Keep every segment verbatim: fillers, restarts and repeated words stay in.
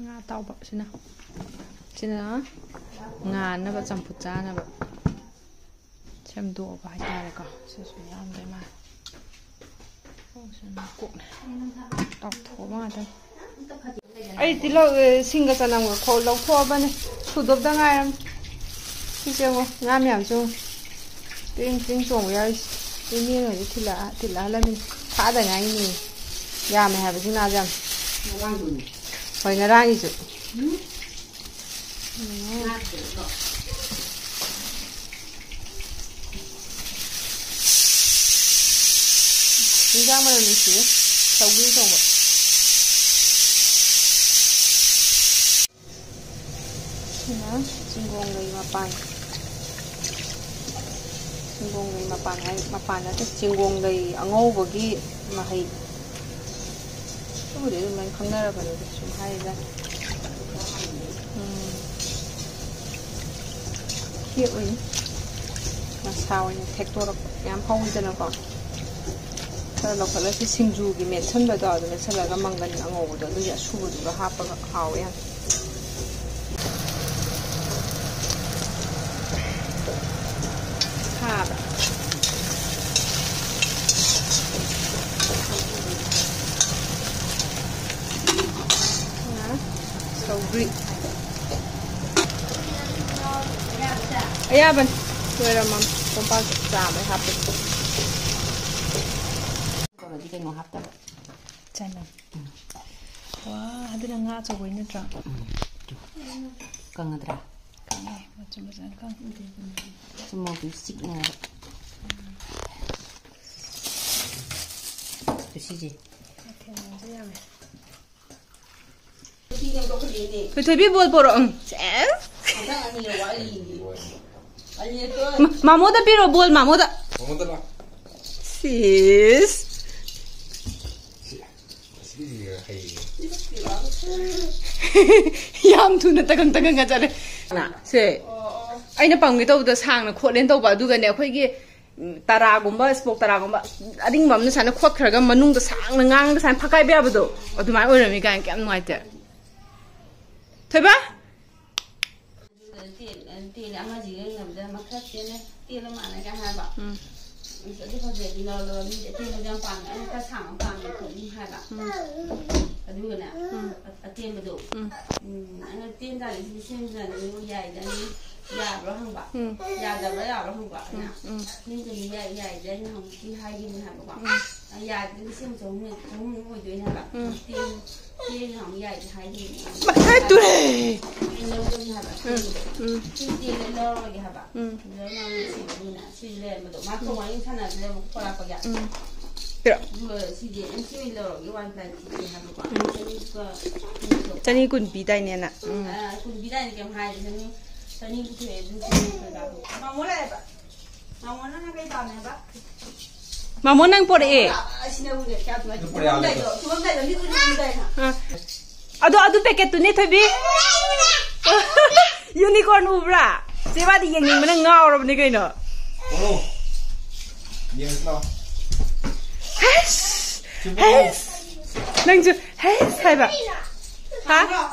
ꯉꯥ ꯑꯇꯥꯎꯕ ꯁꯤꯅ, ꯁꯤꯅ ꯉꯥꯟꯅꯕ, ꯆꯝꯐꯨꯠ ꯆꯥꯅꯕ ꯁꯦꯝꯗꯣꯛꯑꯕ ꯍꯥꯏꯇꯥꯔꯦꯀꯣ꯫ ꯁꯤꯁꯨ ꯌꯥꯝꯗꯣꯏ ꯃꯥꯜꯂꯦ꯫ ꯁꯤꯅ ꯀꯣꯛꯅꯦ꯫ ꯇꯥꯎꯊꯣꯛꯑꯕ ꯉꯥꯛꯇꯅꯤ꯫ ꯑꯩ ꯇꯤꯜꯍꯧ, ꯑꯦ, ꯁꯤꯡꯒ ꯆꯅꯝꯒ ꯈꯣ-, ꯂꯧꯊꯣꯛꯑꯕꯅꯦ꯫ ꯁꯨꯗꯧꯗ ꯉꯥꯏꯔꯝꯅꯦ꯫ ꯁꯤꯁꯦ ꯌꯦꯡꯉꯣ, ꯉꯥ ꯃꯌꯥꯝꯁꯦ ꯌꯦꯡꯉꯣ꯫ ꯇ꯭ꯔꯤꯡ ꯇ꯭ꯔꯤꯡ ꯆꯣꯡꯕ ꯌꯥꯎꯔꯤꯁꯦ꯫ ꯏꯅꯦꯅ ꯍꯧꯖꯤꯛ ꯊꯤꯜꯂꯛꯑ-, ꯊꯤꯜꯂꯛꯍꯜꯂꯝꯃꯤꯅꯤ꯫ ꯊꯥꯗ ꯉꯥꯏꯔꯤꯅꯦ꯫ ꯌꯥꯝꯃꯦ ꯍꯥꯏꯕ ꯁꯤ ꯉꯥꯁꯦ ꯌꯥꯝ꯫ ꯉꯔꯥꯡꯗꯨꯅꯤ꯫ ꯍꯣꯏ, ꯉꯔꯥꯡꯒꯤꯁꯨ꯫ ꯎꯝ꯫ ꯎꯝ꯫ ꯉꯥ ꯊꯣꯡꯕꯗꯣ꯫ ꯏꯟꯖꯥꯡ ꯃꯅꯝ ꯅꯨꯡꯁꯤꯌꯦ꯫ ꯁꯧꯒ꯭ꯔꯤ ꯊꯣꯡꯕ꯫ ꯁꯤꯅ ꯆꯤꯡꯒꯣꯡ ꯂꯩ ꯃꯄꯥꯟ꯫ ꯆꯤꯡꯒꯣꯡ ꯂꯩ ꯃꯄꯥꯟ ꯍꯥꯏ, ꯃꯄꯥꯟ ꯅꯠꯇꯦ, ꯆꯤꯡꯒꯣꯡ ꯂꯩ ꯑꯉꯧꯕꯒꯤ ꯃꯍꯩ꯫ ꯑꯗꯨꯕꯨꯗꯤ ꯑꯗꯨꯝ ꯂꯣꯏ ꯈꯪꯅꯔꯕꯅꯤꯗ, ꯁꯨꯝ ꯍꯥꯏꯔꯤꯕ꯫ ꯎꯝ꯫ ꯍꯦꯛꯑꯣꯏꯅꯦ꯫ ꯃꯁꯥ ꯑꯣꯏꯅ ꯊꯦꯛꯇꯣꯔꯛꯄ꯫ ꯌꯥꯝ ꯍꯧꯋꯤꯗꯅꯀꯣ꯫ ꯈꯔ ꯂꯧꯈꯠꯂꯁꯤ, ꯁꯤꯡꯖꯨꯒꯤ ꯃꯦꯠꯁꯟꯕꯗꯣ ꯑꯗꯨ ꯃꯦꯠꯁꯜꯂꯒ ꯃꯪꯒꯟ ꯑꯉꯧꯕꯗꯣ ꯑꯗꯨꯒꯤ ꯑꯁꯨꯕꯗꯨꯒ ꯍꯥꯞꯄꯒ ꯍꯥꯎꯋꯦ ꯌꯥꯝ꯫ ꯁꯥꯕ꯫ ꯁꯧꯒ꯭ꯔꯤ꯫ ꯑꯌꯥꯕꯅꯤ꯫ ꯂꯣꯏꯔꯝꯃꯝ꯫ ꯀꯣꯝꯄꯥꯛ ꯆꯥꯝꯃꯩ ꯍꯥꯞꯄꯅꯤ꯫ ꯇꯧꯔꯗꯤ ꯀꯩꯅꯣ ꯍꯥꯞꯇꯕ꯫ ꯆꯅꯝ꯫ ꯎꯝ꯫ ꯋꯥ, ꯑꯗꯨꯅ ꯉꯥ ꯑꯆꯧꯕꯩ ꯅꯠꯇ꯭ꯔꯥ? ꯎꯝ꯫ ꯀꯪꯉꯗ꯭ꯔꯥ? ꯀꯪꯉꯦ꯫ ꯃꯆꯨ ꯐꯖꯅ ꯀꯪꯉꯦ꯫ ꯁꯤ ꯃꯣꯔꯣꯛꯇꯨ ꯆꯤꯛꯅꯕ꯫ ꯁꯤꯁꯦ꯫ ꯃꯊꯦꯜ ꯃꯌꯥꯝꯁꯦ ꯌꯥꯝꯃꯦ꯫ ꯊꯣꯏꯊꯣꯏꯕꯤ ꯕꯣꯜ ꯄꯣꯔꯛꯑꯣ꯫ ꯁꯦꯁ꯫ ꯃꯥ-, ꯃꯥꯃꯣꯗ ꯄꯤꯔꯣ ꯕꯣꯜ, ꯃꯥꯃꯣꯗ꯫ ꯃꯥꯃꯣꯗ ꯂꯥꯎ꯫ ꯁꯤꯁ꯫ ꯁꯤ, ꯁꯤꯁꯤꯒ ꯍꯩꯌꯦ꯫ ꯌꯥꯝ ꯊꯨꯅ ꯇꯀꯪ ꯇꯀꯪꯒ ꯆꯠꯂꯦ꯫ ꯁꯦ꯫ ꯑꯩꯅ ꯄꯝꯒꯦ ꯇꯧꯕꯗ ꯁꯥꯡꯅ ꯈꯣꯠꯂꯦꯅ ꯇꯧꯕ, ꯑꯗꯨꯒꯅꯦ ꯑꯩꯈꯣꯏꯒꯤ ꯎꯝ, ꯇꯔꯥꯒꯨꯝꯕ, ꯁ꯭ꯄꯣꯛ ꯇꯔꯥꯒꯨꯝꯕ ꯑꯔꯤꯡꯕ ꯑꯃꯅ ꯁꯨꯃꯥꯏꯅ ꯈꯣꯠꯈ꯭ꯔꯒ ꯃꯅꯨꯡꯗ ꯁꯥꯡꯅ ꯉꯥꯡꯉꯒ ꯁꯨꯃꯥꯏꯅ ꯐꯛꯀꯥꯏꯕ ꯌꯥꯕꯗꯣ, ꯑꯗꯨꯃꯥꯏꯅ ꯑꯣꯏꯔꯝꯃꯤ ꯀꯥꯏꯅ ꯀꯌꯥꯝ ꯅꯨꯡꯉꯥꯏꯇꯦ꯫ ꯊꯣꯏꯕ? ꯑꯗꯨꯒ ꯇꯦꯟ-, ꯇꯦꯟꯂꯦ, ꯑꯃꯁꯤꯒ ꯌꯦꯡꯅꯕꯗ ꯃꯈꯔ ꯇꯦꯜꯂꯦ, ꯇꯦꯜꯂ ꯃꯥꯜꯂꯦ ꯀꯥꯏ ꯍꯥꯏꯕ꯫ ꯎꯝ꯫ ꯑꯁ, ꯑꯗꯨ ꯐꯖꯩ, ꯑꯗꯨ ꯂꯧꯔꯣ, ꯂꯧꯔꯣ꯫ ꯃꯤꯗꯤ ꯑꯇꯦꯟꯕꯁꯨ ꯌꯥꯝ ꯄꯥꯝꯃꯦ꯫ ꯑꯩꯅ ꯈꯔ ꯁꯥꯡꯕ ꯄꯥꯝꯃꯦ ꯈꯣꯠꯂꯤ ꯍꯥꯏꯕ꯫ ꯎꯝ꯫ ꯑꯗꯨꯒꯅꯦ, ꯎꯝ꯫ ꯑ-, ꯑꯇꯦꯟꯕꯗꯣ꯫ ꯎꯝ꯫ ꯎꯝ, ꯑꯩꯅ ꯇꯦꯟ ꯇꯥꯔꯗꯤ ꯁꯤꯗꯤ ꯁꯦꯝꯁꯤꯔꯅꯦ, ꯑꯗꯨ ꯌꯥꯏꯗꯅ, ꯌꯥꯕ꯭ꯔꯣ ꯍꯪꯕ? ꯎꯝ꯫ ꯌꯥꯗꯕ꯭ꯔꯥ ꯌꯥꯕ꯭ꯔꯥ ꯍꯪꯕ? ꯎꯝ, ꯑꯩꯅ ꯎꯝ꯫ ꯃꯤꯗꯨꯅ ꯌꯥꯏ, ꯌꯥꯏꯗꯅ ꯍꯪꯕꯗꯤ ꯍꯥꯏꯈꯤꯕꯅꯦ ꯍꯥꯏꯕꯀꯣ꯫ ꯎꯝ꯫ ꯑ, ꯌꯥꯗ꯭ꯔꯗꯤ ꯂꯤꯁꯤꯡ ꯑꯃ ꯆꯍꯨꯝ, ꯆꯍꯨꯝ ꯑꯣꯏꯗꯣꯏꯅꯦ ꯍꯥꯏꯕ꯫ ꯎꯝ꯫ ꯇꯦꯟ, ꯇꯦꯟ ꯌꯥꯝ ꯌꯥꯏꯗꯤ ꯍꯥꯏꯈꯤꯕꯅꯦ꯫ ꯃꯈꯥꯏ ꯇꯨꯔꯦ꯫ ꯑꯩ ꯂꯧꯒꯅꯤ ꯍꯥꯏꯕ, ꯎꯝ, ꯇꯦꯟꯗꯣ꯫ ꯎꯝ꯫ ꯁꯤ ꯇꯦꯟꯗꯣ ꯂꯧꯔꯒꯦ ꯍꯥꯏꯕ꯫ ꯎꯝ꯫ ꯑꯗꯨꯗ ꯅꯪ ꯁꯤꯗꯨꯅ ꯁꯤ ꯂꯩꯔꯝꯕꯗꯣ꯫ ꯃꯥ ꯎꯝ꯫ ꯊꯣꯡ ꯋꯥꯔꯤ ꯁꯥꯟꯅꯗ꯭ꯔꯦꯕ ꯊꯣꯛꯂꯛꯄꯒꯤ꯫ ꯎꯝ꯫ ꯄꯤꯔꯛ꯫ ꯑꯗꯨꯒ ꯁꯤꯗꯤ ꯑꯦꯝ ꯁꯤ ꯑꯣꯏꯅ ꯂꯧꯔꯒꯦ, ꯋꯥꯟ ꯄ꯭ꯂꯥꯏ ꯐꯤꯁꯦ ꯍꯥꯏꯕꯀꯣ꯫ ꯎꯝ꯫ ꯆꯅꯤꯒ ꯀꯨꯟ ꯄꯤꯗꯥꯏꯅꯦ ꯅꯪ? ꯎꯝ꯫ ꯑ, ꯀꯨꯟ ꯄꯤꯗꯥꯏꯅꯦ ꯀꯩꯝ ꯍꯥꯏꯗꯦ꯫ ꯆꯅꯤ, ꯆꯅꯤ ꯄꯨꯊꯣꯛꯑꯦ ꯑꯗꯨ ꯆꯅꯤ ꯀꯩꯀꯥꯗꯣ꯫ ꯃꯥꯃꯣ ꯂꯥꯛꯑꯦꯕ꯫ ꯃꯥꯃꯣ ꯅꯪꯅ ꯀꯩ ꯄꯥꯝꯃꯦꯕ? ꯃꯥꯃꯣ ꯅꯪ ꯄꯣꯔꯛꯑꯦ꯫ ꯑꯁꯤꯅꯕꯨꯅꯦ ꯀꯌꯥ ꯅꯨꯡꯉꯥꯏ꯫ ꯇꯨꯝꯃꯝꯗꯥꯏꯗꯣ, ꯇꯨꯝꯃꯝꯗꯥꯏꯗꯣ ꯃꯤꯠ ꯎꯏ ꯎꯏ ꯇꯥꯏꯅ꯫ ꯑ꯫ ꯑꯗꯣ ꯑꯗꯨ ꯄꯦꯀꯦꯠꯇꯨꯅꯦ ꯊꯣꯏꯕꯤ꯫ ꯌꯨꯅꯤꯀꯣꯔꯟ ꯎꯕ꯭ꯔꯥ? ꯆꯦ ꯃꯥꯗꯤ ꯌꯦꯡꯅꯤꯡꯕꯅ ꯉꯥꯎꯔꯕꯅꯤ ꯀꯩꯅꯣ꯫ ꯄꯣꯔꯛꯑꯣ꯫ ꯌꯦꯡꯉꯁꯤ ꯂꯥꯛꯑꯣ꯫ ꯍꯩꯁ! ꯁꯤ ꯄꯣꯔꯛꯑꯣ꯫ ꯍꯩꯁ! ꯅꯪꯁꯨ ꯍꯩꯁ ꯍꯥꯏꯕ꯫ ꯍꯥ?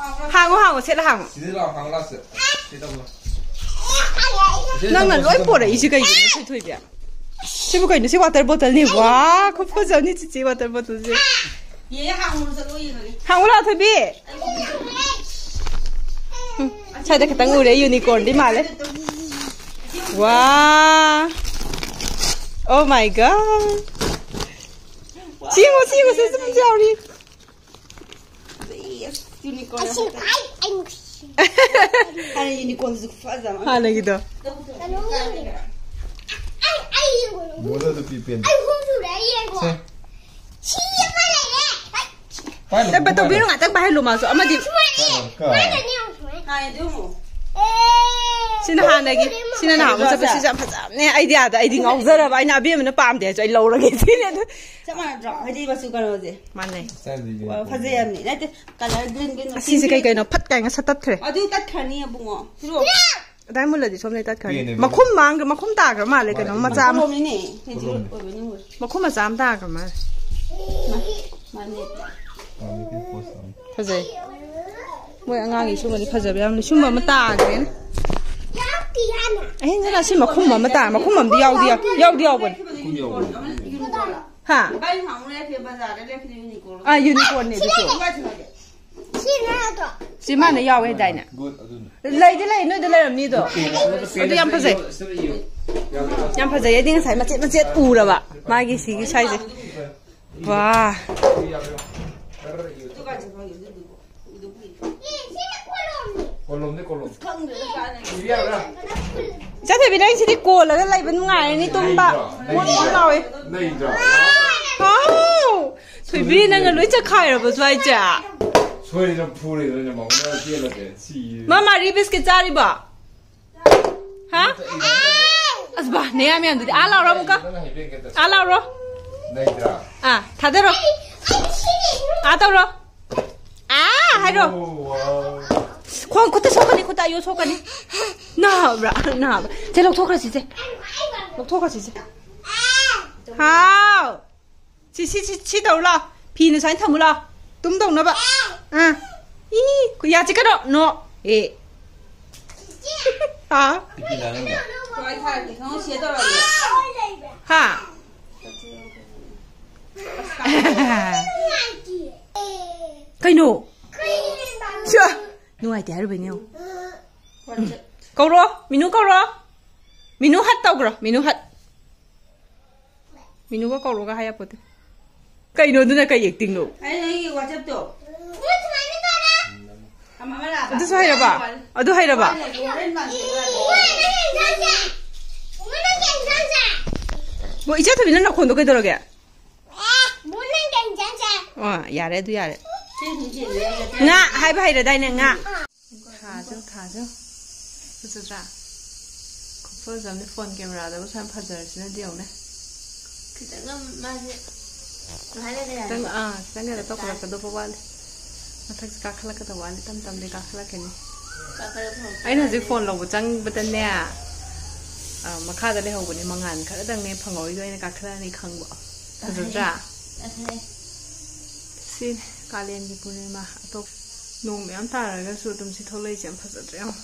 ꯍꯥꯡꯉꯣ, ꯍꯥꯡꯉꯣ, ꯁꯦꯠꯂ ꯍꯥꯡꯉꯣ꯫ ꯁꯤꯗ ꯂꯥꯛꯑꯣ, ꯍꯥꯡꯉꯣ ꯂꯥꯛꯑꯣ, ꯁꯦ꯫ ꯁꯤ ꯇꯧꯕ ꯂꯥꯛꯑꯣ꯫ ꯅꯪꯅ ꯂꯣꯏ ꯄꯣꯔꯛꯏꯁꯤ ꯀꯩꯒꯤꯅꯣ, ꯊꯣꯏ-, ꯊꯣꯏꯕꯤ? ꯁꯤꯕꯨ ꯀꯩꯅꯣ? ꯁꯤ ꯋꯥꯇꯔ ꯕꯣꯇꯜꯅꯤ꯫ ꯋꯥ, ꯈꯨꯐꯖꯕꯅꯤ ꯆꯤꯆꯦ ꯋꯥꯇꯔ ꯕꯣꯇꯜꯁꯦ꯫ ꯌꯦ, ꯍꯥꯡꯉꯨꯔꯣ, ꯆꯠꯂꯣ, ꯌꯦꯡꯉꯒꯦ꯫ ꯍꯥꯡꯉꯨ ꯂꯥꯛꯑꯣ, ꯊꯣꯏꯕꯤ꯫ ꯎꯝ, ꯁ꯭ꯋꯥꯏꯗ ꯈꯤꯇꯪ ꯎꯔꯦ, ꯌꯨꯅꯤꯀꯣꯔꯟꯗꯤ ꯃꯥꯜꯂꯦ꯫ ꯋꯥ꯫ Oh my God. ꯁꯤ ꯌꯦꯡꯉꯣ, ꯁꯤ ꯌꯦꯡꯉꯣ, ꯁꯤ ꯁꯨꯝ ꯌꯥꯎꯔꯤ꯫ Yes, unicorn. ꯑꯁꯤ ꯑꯩ, ꯑꯩ ꯅꯨꯡꯁꯤ꯫ ꯍꯥꯟꯅ unicornꯗꯨꯁꯨ ꯐꯖꯕ꯫ ꯍꯥꯟꯅꯒꯤꯗꯣ꯫ ꯀꯩꯅꯣ ꯌꯦꯡꯉꯣ꯫ ꯑꯩ, ꯑꯩ ꯌꯦꯡꯉꯣ꯫ ꯃꯣꯏꯗ ꯑꯗꯨ ꯄꯤ ꯄꯦꯟ꯫ ꯑꯩ ꯑꯍꯨꯝ ꯁꯨꯔꯦ, ꯑꯩ ꯌꯦꯡꯉꯣ꯫ ꯁꯦ꯫ ꯁꯤ ꯑꯃ ꯂꯩꯔꯦ꯫ ꯑꯩ ꯄꯥꯏꯍꯜꯂꯣ, ꯇꯞꯄ ꯄꯥꯏꯍꯜꯂꯣ꯫ ꯇꯧꯕꯤꯔꯣ, ꯉꯥꯛꯇꯪ ꯄꯥꯏꯍꯜꯂꯣ ꯃꯥꯁꯨ꯫ ꯑꯃꯗꯤ ꯁꯨꯃꯥꯏꯅ ꯄꯥꯏꯍꯜꯂꯣ꯫ ꯃꯥꯅꯅꯦ ꯌꯦꯡꯉꯣ ꯁꯨꯃꯥꯏꯅ꯫ ꯍꯥꯏ ꯑꯗꯨ꯫ ꯑꯦ꯫ ꯁꯤꯅ ꯍꯥꯟꯅꯒꯤ, ꯁꯤꯅ ꯅꯍꯥꯟ ꯑꯃꯨꯛ ꯆꯠꯄ, ꯁꯤꯁꯨ ꯌꯥꯝ ꯐꯖꯕꯅꯦ꯫ ꯑꯩꯗꯤ ꯑꯥꯗ, ꯑꯩꯗꯤ ꯉꯥꯎꯖꯔꯕ꯫ ꯑꯩꯅ ꯑꯕꯦꯝꯃꯅ ꯄꯥꯝꯗꯦ ꯍꯥꯏꯁꯨ ꯑꯩ ꯂꯧꯔꯒꯦ ꯁꯤꯅꯦ ꯑꯗꯨ꯫ ꯆꯞ ꯃꯥꯟꯅꯗ꯭ꯔꯣ? ꯍꯥꯏꯗꯤ ꯃꯆꯨ ꯀꯩꯅꯣꯁꯦ꯫ ꯃꯥꯟꯅꯩ꯫ ꯁ꯭ꯇꯥꯏꯜꯗꯤ ꯌꯥꯏ꯫ ꯋꯥ, ꯐꯖꯩ ꯍꯥꯏꯕꯅꯤ꯫ ꯅꯠꯇꯦ, colour green, green, ꯑꯁꯤꯁꯦ pink, ꯀꯩ green꯫ ꯀꯩꯅꯣ ꯐꯠ ꯀꯥꯏꯅ ꯁꯠꯇꯠꯈ꯭ꯔꯦ꯫ ꯑꯗꯨ ꯇꯠꯈ꯭ꯔꯅꯤ ꯑꯕꯨꯡꯉꯣ꯫ ꯄꯤꯔꯛꯑꯣ꯫ ꯑꯗꯥꯏ ꯃꯨꯜꯂꯗꯤ ꯁꯣꯝꯗꯩ ꯇꯠꯈ꯭ꯔꯅꯤ꯫ ꯄꯦꯟꯅꯦ, ꯃꯈꯨꯝ ꯄꯦꯟꯅꯦ꯫ ꯃꯥꯡꯈ꯭ꯔꯦ, ꯃꯈꯨꯝ ꯇꯥꯈ꯭ꯔ ꯃꯥꯜꯂꯦ, ꯃꯥꯅꯦ, ꯀꯩꯅꯣꯝ ꯃꯆꯥ ꯑꯃ꯫ ꯀꯣꯂꯣꯝꯅꯤꯅꯦ꯫ ꯍꯦꯟꯖꯤꯜ ꯀꯣꯂꯣꯝꯅꯤ꯫ ꯑꯣꯏꯕꯅꯤ ꯃꯣꯏ꯫ ꯃꯈꯨꯝ ꯃꯆꯥ ꯑꯃ ꯇꯥꯈ꯭ꯔ ꯃꯥꯜꯂꯦ꯫ ꯃꯥ-, ꯃꯥꯅꯦ꯫ ꯃꯥꯅꯦ, ꯀꯩ ꯄꯣꯁ ꯇꯥꯅꯤ꯫ ꯐꯖꯩ꯫ ꯃꯣꯏ ꯑꯉꯥꯡꯒꯤ ꯁꯨꯝꯕꯗꯤ ꯐꯖꯕ ꯌꯥꯝ ꯂꯩ꯫ ꯁꯨꯝꯕ ꯑꯃ ꯇꯥꯈ꯭ꯔꯦꯅꯦ꯫ ꯑꯍꯤꯡꯁꯤꯗ ꯁꯤ ꯃꯈꯨꯝ ꯑꯃ ꯇꯥ-, ꯃꯈꯨꯝ ꯑꯃꯗꯤ ꯌꯥꯎꯗꯤ ꯌꯥꯎ-, ꯌꯥꯎꯗꯤ ꯌꯥꯎꯕꯅꯦ꯫ ꯍꯥ? ꯑꯥ, unicornꯅꯦ ꯑꯗꯨꯁꯨ꯫ ꯁꯤ ꯃꯥꯅ ꯌꯥꯎꯋꯦ ꯍꯥꯏꯗꯥꯏꯅꯦ? ꯂꯩꯗꯤ ꯂꯩ, ꯅꯣꯏꯗ ꯂꯩꯔꯝꯅꯤꯗꯣ꯫ ꯑꯗꯨ ꯌꯥꯝ ꯐꯖꯩ꯫ ꯌꯥꯝ ꯐꯖꯩ꯫ ꯑꯩꯗꯤ ꯉꯁꯥꯏ ꯃꯆꯦꯠ ꯃꯆꯦꯠ ꯎꯔꯕ ꯃꯥꯒꯤ ꯁꯤꯒꯤ ꯁ꯭ꯋꯥꯏꯁꯦ꯫ ꯋꯥ꯫ ꯀꯣꯂꯣꯝꯅꯤ, ꯀꯣꯂꯣꯝ꯫ ꯏꯆꯥꯊꯣꯏꯕꯤ, ꯅꯪ ꯁꯤꯗꯤ ꯀꯣꯜꯂꯒ ꯂꯩꯕ ꯅꯨꯡꯉꯥꯏꯔꯅꯤ, ꯇꯨꯝꯕ꯫ ꯃꯣꯟ ꯃꯣꯟ ꯂꯥꯎꯋꯦ꯫ ꯍꯥꯎ! ꯊꯣꯏꯕꯤ, ꯅꯪꯅ ꯂꯣꯏ ꯆꯈꯥꯏꯔꯕ ꯁ꯭ꯋꯥꯏꯁꯦ? ꯁꯣꯏꯗꯅ ꯐꯨꯔꯦꯗꯅ ꯃꯉꯣꯟꯗ ꯆꯦꯜꯂꯁꯦ꯫ ꯁꯤ ꯃꯥ ꯃꯥꯔꯤ ꯕꯤꯁꯀꯤꯠ ꯆꯥꯔꯤꯕꯣ? ꯍꯥ? ꯑꯁ ꯕꯥ, ꯅꯌꯥ ꯃꯌꯥꯝꯗꯨꯗꯤ꯫ ꯑꯥ ꯂꯥꯎꯔꯣ ꯑꯃꯨꯛꯀ꯫ ꯑꯥ ꯂꯥꯎꯔꯣ꯫ ꯑꯥ, ꯊꯥꯗꯔꯣ꯫ ꯑꯥ ꯇꯧꯔꯣ꯫ ꯑꯥ ꯍꯥꯏꯔꯣ꯫ ꯈꯣꯡ ꯈꯨꯠꯇ ꯁꯣꯛꯀꯅꯤ, ꯈꯨꯠꯇ ꯑꯌꯣ ꯁꯣꯛꯀꯅꯤ꯫ ꯅꯥꯕ꯭ꯔꯥ? ꯅꯥꯕ꯭ꯔꯥ? ꯁꯦ, ꯂꯧꯊꯣꯛꯈ꯭ꯔꯁꯤ ꯁꯦ꯫ ꯂꯧꯊꯣꯛꯈ꯭ꯔꯁꯤ ꯁꯦ꯫ ꯍꯥꯎ꯫ ꯁꯤ, ꯁꯤ, ꯁꯤ, ꯁꯤ ꯇꯧꯔꯨ ꯂꯥꯎ꯫ ꯐꯤꯅ ꯁꯨꯃꯥꯏꯅ ꯊꯝꯃꯨ ꯂꯥꯎ꯫ ꯇꯨꯝꯗꯧꯅꯕ꯫ ꯑꯥ꯫ ꯏ, ꯌꯥ ꯆꯤꯛꯀꯅꯣ꯫ ꯅꯣ꯫ ꯑꯦ꯫ ꯑꯥ꯫ ꯍꯥ꯫ ꯀꯩꯅꯣ? ꯁ꯭ꯌꯥ! ꯅꯨꯡꯉꯥꯏꯇꯦ ꯍꯥꯏꯔꯨꯕꯩꯅꯦ ꯌꯦꯡꯉꯣ꯫ ꯀꯧꯔꯣ, ꯃꯤꯅꯨ ꯀꯧꯔꯣ꯫ ꯃꯤꯅꯨ ꯍꯠ ꯇꯧꯈ꯭ꯔꯣ, ꯃꯤꯅꯨ ꯍꯠ꯫ ꯃꯤꯅꯨꯒ ꯀꯧꯔꯣꯒ ꯍꯥꯏ ꯌꯥꯄꯣꯠꯇꯦ꯫ ꯀꯩꯅꯣ ꯑꯗꯨꯅ, ꯀꯩ actingꯅꯣ? ꯑꯩ ꯅꯪꯒꯤ WhatsAppꯇꯣ꯫ ꯑꯗꯨꯁꯨ ꯍꯩꯔꯕ? ꯑꯗꯨ ꯍꯩꯔꯕ? ꯃꯣꯏ ꯏꯆꯦ ꯊꯣꯏꯕꯤ, ꯅꯪ ꯅꯈꯣꯟꯗꯣ ꯀꯩꯗꯧꯔꯒꯦ? ꯑꯣ, ꯌꯥꯔꯦ, ꯑꯗꯨ ꯌꯥꯔꯦ꯫ ꯉꯥ ꯍꯥꯏꯕ ꯍꯩꯔꯗꯥꯏꯅꯦ, ꯉꯥ? ꯊꯥꯖꯧ, ꯊꯥꯖꯧ꯫ ꯐꯖꯗ꯭ꯔꯥ? ꯈꯨꯐꯖ ꯑꯃꯅꯤ꯫ ꯐꯣꯟ ꯀꯦꯃꯦꯔꯥꯗꯕꯨ ꯁꯨꯃꯥꯏꯅ ꯐꯖꯔꯁꯤꯅꯗꯤ ꯌꯦꯡꯉꯨꯅꯦ꯫ ꯈꯤꯇꯪꯒ ꯃꯥꯁꯦ ꯀꯃꯥꯏꯅ ꯂꯩꯔꯦ? ꯈꯤꯇꯪ, ꯑꯥ, ꯈꯤꯇꯪ ꯀꯩꯅꯣ ꯇꯧꯈꯠꯂꯛꯀꯗꯧꯕ ꯋꯥꯠꯂꯤ꯫ ꯃꯊꯛꯁꯦ ꯀꯥꯈꯠꯂꯛꯀꯗꯧꯕ ꯋꯥꯠꯂꯤ, ꯇꯞ ꯇꯞꯅꯗꯤ ꯀꯥꯈꯠꯂꯛꯀꯅꯤ꯫ ꯀꯥꯈꯠꯂꯛꯄ ꯍꯧꯔꯛꯄ ꯑꯩꯅ ꯍꯧꯖꯤꯛ ꯃꯥꯜꯂꯦ꯫ ꯐꯣꯟ ꯂꯧꯕ ꯆꯪꯕꯗꯅꯦ, ꯑ, ꯃꯈꯥꯗ ꯂꯩꯍꯧꯕꯅꯦ, ꯃꯉꯥꯜ ꯈꯔꯗꯪꯅꯦ ꯐꯪꯍꯧꯔꯤꯗꯣ, ꯑꯩꯅ ꯀꯥꯈꯠꯂꯛꯑꯅꯤ ꯈꯪꯕ꯫ ꯐꯖꯗ꯭ꯔꯥ? ꯐꯖꯩ꯫ ꯁꯤ ꯀꯥꯂꯦꯟꯒꯤ ꯄꯨꯔꯅꯤꯃꯥ ꯑꯇꯣꯞ-, ꯅꯣꯡ ꯃꯌꯥꯝ ꯇꯥꯔꯒꯁꯨ ꯑꯗꯨꯝ ꯁꯤ ꯊꯣꯛꯂꯛꯏꯁꯦ ꯌꯥꯝ ꯐꯖꯗ꯭ꯔꯥ ꯌꯦꯡꯉꯣ꯫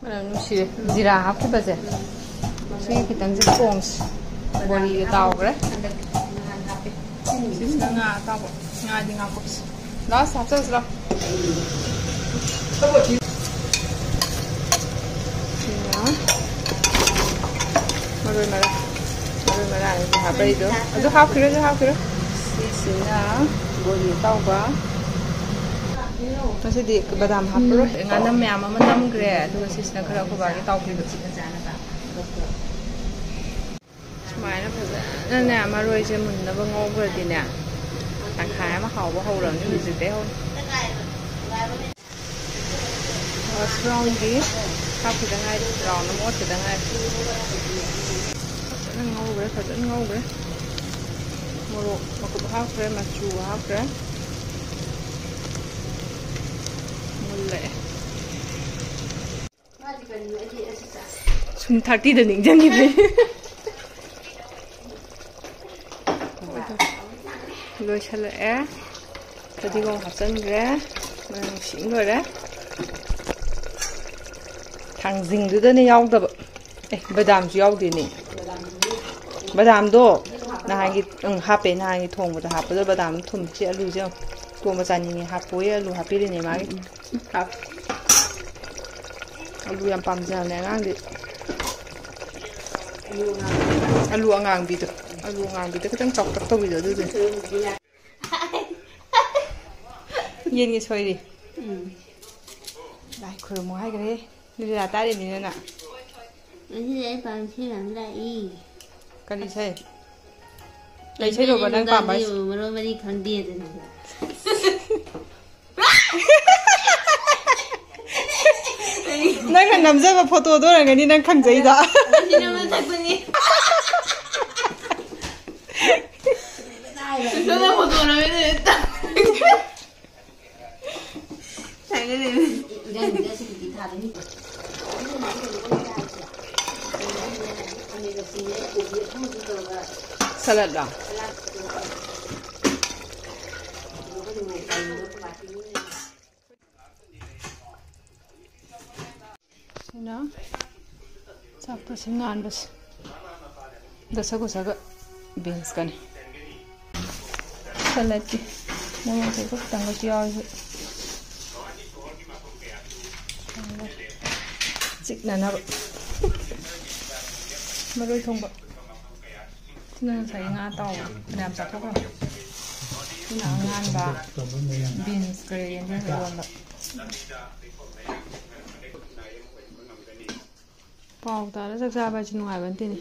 ꯃꯅꯝ ꯅꯨꯡꯁꯤꯔꯦ꯫ ꯖꯤꯔꯥ ꯍꯥꯞꯈꯤꯕꯁꯦ꯫ ꯁꯤꯒꯤ ꯈꯤꯇꯪꯁꯦ ꯊꯣꯡꯁꯤ꯫ ꯕꯣꯔꯤꯒ ꯇꯥꯎꯈ꯭ꯔꯦ꯫ ꯁꯤꯁꯤꯅ ꯉꯥ ꯑꯇꯥꯎꯕ꯫ ꯉꯥꯗꯤ ꯉꯥ ꯀꯣꯛꯁꯤ꯫ ꯂꯥꯁ ꯍꯥꯞꯆꯔꯁꯤ ꯂꯥꯎ꯫ ꯁꯤꯅ ꯃꯔꯣꯏ ꯃꯔꯥꯡ꯫ ꯃꯔꯣꯏ ꯃꯔꯥꯡ ꯍꯥꯞꯄꯩꯗꯣ꯫ ꯑꯗꯨ ꯍꯥꯞꯈꯤꯔꯣꯏ, ꯑꯗꯨ ꯍꯥꯞꯈꯤꯔꯣꯏ꯫ ꯁꯤꯁꯤꯅ ꯕꯣꯔꯤ ꯑꯇꯥꯎꯕ꯫ ꯉꯁꯤꯗꯤ ꯕꯗꯥꯝ ꯍꯥꯞꯄꯔꯣꯏ꯫ ꯉꯥꯅꯝ ꯃꯌꯥꯝ ꯑꯃ ꯅꯝꯈ꯭ꯔꯦ꯫ ꯑꯗꯨꯒ ꯁꯤꯁꯤꯅ ꯈꯔ ꯑꯩꯈꯣꯏ ꯕꯥꯒꯤ ꯇꯥꯎꯈꯤꯕ꯫ ꯁꯨꯃꯥꯏꯅ ꯐꯖꯅꯅꯦ ꯃꯔꯣꯏꯁꯦ ꯃꯨꯟꯅꯕ ꯉꯧꯈ꯭ꯔꯗꯤꯅꯦ, ꯇꯪꯈꯥꯏ ꯑꯃ ꯍꯥꯎꯕ ꯍꯧꯔꯕꯅꯤ ꯍꯧꯖꯤꯛꯇꯩ ꯍꯧꯅ꯫ ꯐꯥꯔꯁ ꯔꯥꯎꯟꯒꯤ ꯍꯥꯞꯈꯤꯗ ꯉꯥꯏꯔꯤ, ꯔꯥꯎꯟ ꯑꯃ ꯑꯣꯠꯈꯤꯗ ꯉꯥꯏꯔꯤ꯫ ꯐꯖꯅ ꯉꯧꯈ꯭ꯔꯦ, ꯐꯖꯅ ꯉꯧꯈ꯭ꯔꯦ꯫ ꯃꯣꯔꯣꯛ ꯃꯀꯨꯞ ꯍꯥꯞꯈ꯭ꯔꯦ, ꯃꯆꯨ ꯍꯥꯞꯈ꯭ꯔꯦ꯫ ꯃꯨꯜꯂꯛꯑꯦ꯫ ꯁꯨꯝ ꯊꯥꯔꯇꯤꯗ ꯅꯤꯡꯁꯤꯡꯉꯤꯕꯩ꯫ ꯂꯣꯏꯁꯤꯜꯂꯛꯑꯦ꯫ ꯐꯗꯤꯒꯣꯝ ꯍꯥꯞꯆꯤꯟꯈ꯭ꯔꯦ꯫ ꯃꯅꯝ ꯅꯨꯡꯁꯤ ꯂꯣꯏꯔꯦ꯫ ꯊꯥꯡꯖꯤꯡꯗꯨꯗꯅꯦ ꯌꯥꯎꯗꯕ꯫ ꯑꯦ, ꯕꯗꯥꯝꯁꯨ ꯌꯥꯎꯗꯦꯅꯦ꯫ ꯕꯗꯥꯝꯗꯣ ꯅꯍꯥꯟꯒꯤ, ꯎꯝ, ꯍꯥꯞꯄꯦ꯫ ꯅꯍꯥꯟꯒꯤ ꯊꯣꯡꯕꯗ ꯍꯥꯞꯄꯗꯣ ꯕꯗꯥꯝ ꯊꯨꯝ꯫ ꯁꯤ ꯑꯂꯨꯁꯦ ꯌꯦꯡꯉꯨ꯫ ꯇꯣꯝꯕ ꯆꯥꯅꯤꯡꯉꯦ ꯍꯥꯞꯄꯣꯌꯦ꯫ ꯑꯂꯨ ꯍꯥꯞꯄꯤꯔꯤꯅꯦ ꯃꯥꯒꯤ꯫ ꯍꯥꯞ꯫ ꯑꯂꯨ ꯌꯥꯝ ꯄꯥꯝꯖꯕꯅꯦ ꯑꯉꯥꯡꯗꯤ꯫ ꯑꯂꯨ ꯑꯉꯥꯡꯕꯤꯗꯣ꯫ ꯑꯂꯨ ꯑꯉꯥꯡꯕꯤꯗꯣ ꯈꯤꯇꯪ ꯆꯥꯎꯇꯛ ꯇꯧꯕꯤꯗꯣ ꯑꯗꯨꯗꯨꯅꯤ꯫ ꯌꯦꯟꯒꯤ ꯁꯣꯏꯔꯤ꯫ ꯎꯝ꯫ ꯂꯥꯏ ꯈꯨꯔꯨꯝꯃꯨ ꯍꯥꯏꯈ꯭ꯔꯦ꯫ ꯂꯤꯂꯥ ꯇꯥꯔꯤꯅꯤꯅ ꯅꯪ꯫ ꯉꯁꯤꯗꯤ ꯑꯩ ꯄꯥꯝꯃꯤ ꯏꯁꯩ ꯃꯌꯥꯝ ꯂꯥꯛꯏ꯫ ꯀꯔꯤ ꯏꯁꯩ? ꯀꯩ ꯏꯁꯩꯅꯣꯕ ꯅꯪ ꯄꯥꯝꯕ ꯍꯥꯏꯁꯦ? ꯃꯔꯣꯟ ꯃꯔꯤ ꯈꯪꯗꯦ ꯑꯗꯨꯅ꯫ ꯅꯪꯅ ꯅꯝꯖꯕ ꯐꯣꯇꯣꯗꯣ ꯑꯣꯏꯔꯝꯒꯅꯤ ꯅꯪ ꯈꯪꯖꯩꯗꯣ꯫ ꯑꯁꯤꯅ ꯃꯊꯛꯇꯅꯤ꯫ ꯅꯪꯅ ꯐꯣꯇꯣ ꯅꯝꯃꯦ꯫ ꯁꯂꯠꯂꯣ? ꯁꯤꯅ ꯆꯥꯛꯄꯁꯦ ꯉꯥꯟꯕꯁꯦ꯫ ꯗꯁꯀꯨꯁꯒ ꯕꯤꯟꯁꯀꯅꯤ꯫ ꯁꯂꯠꯀꯤ ꯃꯣꯔꯣꯛ ꯑꯇꯦꯛꯄ ꯈꯤꯇꯪꯒꯁꯨ ꯌꯥꯎꯔꯤ꯫ ꯆꯤꯛꯅꯅꯕ꯫ ꯃꯔꯣꯏ ꯊꯣꯡꯕ꯫ ꯁꯤꯅ ꯉꯁꯥꯏꯒꯤ ꯉꯥ ꯑꯇꯥꯎꯕ ꯐꯅꯌꯥꯝ ꯆꯥꯊꯣꯛꯈ꯭ꯔꯦ꯫ ꯁꯤꯅ ꯑꯉꯥꯟꯕ, ꯕꯤꯟꯁꯀ ꯌꯦꯟꯗꯦꯝꯒ ꯏꯔꯣꯟꯕ꯫ ꯄꯥꯎ ꯇꯥꯔ ꯆꯥꯛ ꯆꯥꯕ ꯍꯥꯏꯁꯤ ꯅꯨꯡꯉꯥꯏꯕ ꯅꯠꯇꯦꯅꯦ꯫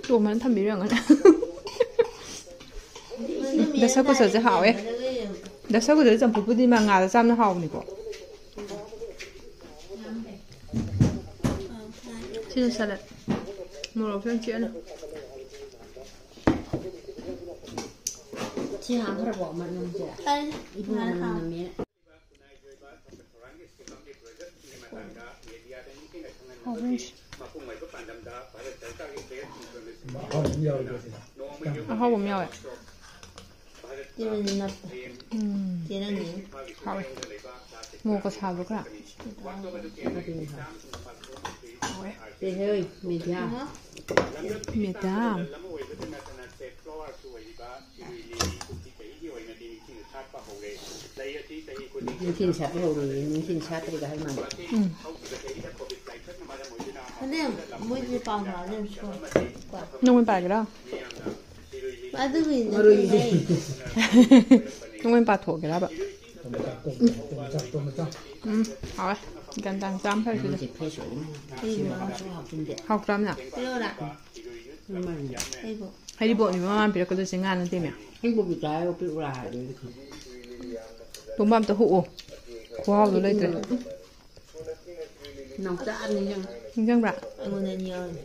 ꯇꯣꯝꯕꯅ ꯊꯝꯕꯤꯔꯝꯒꯅꯤ꯫ ꯗꯁꯀꯨꯁꯁꯦ ꯍꯥꯎꯋꯦ꯫ ꯗꯁꯀꯨꯁꯁꯦ ꯆꯝꯐꯨꯠꯄꯨꯗꯤ ꯃꯉꯥꯗ ꯆꯥꯝꯅ ꯍꯥꯎꯕꯅꯤꯀꯣ꯫ ꯁꯤꯅ ꯁꯂꯠ꯫ ꯃꯣꯔꯣꯛꯁꯨ ꯌꯥꯝ ꯆꯤꯛꯑꯅ꯫ ꯁꯤ ꯍꯥꯞꯈ꯭ꯔꯕꯣ ꯃꯅꯝꯁꯦ? ꯇꯜꯂꯦ꯫ ꯏꯕꯨꯡꯉꯣ ꯃꯅꯝ ꯅꯝꯃꯦꯅ꯫ ꯍꯥꯎꯕꯅꯤ꯫ ꯑꯍꯥꯎꯕ ꯑꯃ ꯌꯥꯎꯋꯦ꯫ ꯎꯝ꯫ ꯍꯥꯎꯋꯦ꯫ ꯃꯣꯔꯣꯛꯀ ꯁꯥꯕ꯭ꯔꯣ ꯈꯔ? ꯍꯥꯎꯋꯦ꯫ ꯁꯦ ꯍꯦ, ꯃꯦꯗꯤꯌꯥ꯫ ꯃꯦꯗꯥꯝ꯫ ꯅꯨꯡꯊꯤꯜ ꯁꯥꯠꯄ ꯍꯧꯔꯦ, ꯅꯨꯡꯊꯤꯜ ꯁꯥꯠꯇ꯭ꯔꯤꯒ ꯍꯥꯏ ꯃꯥꯜꯂꯦ꯫ ꯎꯝ꯫ ꯑꯗꯨ ꯃꯣꯏꯁꯦ ꯄꯥꯎ ꯐꯥꯎꯅꯔꯁꯨ ꯀꯣ꯫ ꯅꯪ ꯑꯣꯏꯅ ꯄꯥꯏꯒꯦꯔꯥ? ꯑꯗꯨꯒꯤ ꯃꯔꯨꯏꯁꯦ꯫ ꯅꯪ ꯑꯣꯏꯅ ꯄꯥꯊꯣꯛꯑꯒꯦꯔꯕ? ꯎꯝ, ꯍꯥꯎꯋꯦ꯫ ꯒ꯭ꯌꯥꯟ ꯇꯥꯅ ꯆꯥꯝ ꯐꯔꯦ ꯁꯤꯗ꯫ ꯃꯔꯨꯏꯁꯦ ꯐ꯭ꯔꯦꯁ ꯑꯣꯏꯕꯅꯤ꯫ ꯁꯤ ꯃꯔꯨꯁꯨ ꯍꯥꯞꯆꯤꯟꯗꯦ꯫ ꯍꯥꯎꯇ꯭ꯔꯥꯝꯅ? ꯄꯤꯔꯛꯑꯣꯔꯥ? ꯎꯝ꯫ ꯑꯩꯕꯨ꯫ ꯍꯩꯔꯤꯕꯣꯞꯅꯤ ꯃꯃꯥꯅ ꯄꯤꯔꯛꯀꯗꯣꯏꯁꯦ, ꯉꯥ ꯅꯠꯇꯦꯃꯦ꯫ ꯑꯩ ꯕꯣꯕꯤꯇꯥ ꯍꯥꯏꯕ ꯄꯤꯔꯛꯎꯔꯥ ꯍꯥꯏꯔꯗꯤ ꯑꯩꯗꯤ ꯈꯪꯗꯦ꯫ ꯇꯣꯝꯕ ꯑꯝꯇ ꯍꯨꯛꯑꯣ꯫ ꯈꯨꯍꯥꯎꯗꯣ ꯂꯩꯇ꯭ꯔꯦ꯫ ꯅꯥꯎꯆꯥ ꯅꯤꯡꯁꯤꯡꯉꯦ꯫ ꯅꯤꯡꯁꯤꯡꯕ꯭ꯔꯥ? ꯑꯩꯉꯣꯟꯗ ꯑꯅꯤ ꯌꯥꯎꯔꯝꯃꯦ꯫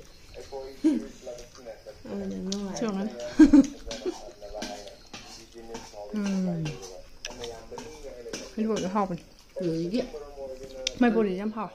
ꯑꯩꯉꯣꯟꯗ ꯑꯃ ꯁꯤ ꯑꯣꯏꯔꯝꯒꯅꯤ꯫ ꯎꯝ꯫ ꯍꯥꯎꯕꯅꯤ꯫ ꯂꯣꯏꯒꯤ꯫ ꯃꯥꯏ ꯕꯣꯔꯤꯁꯦ ꯌꯥꯝ ꯍꯥꯎꯋꯦ꯫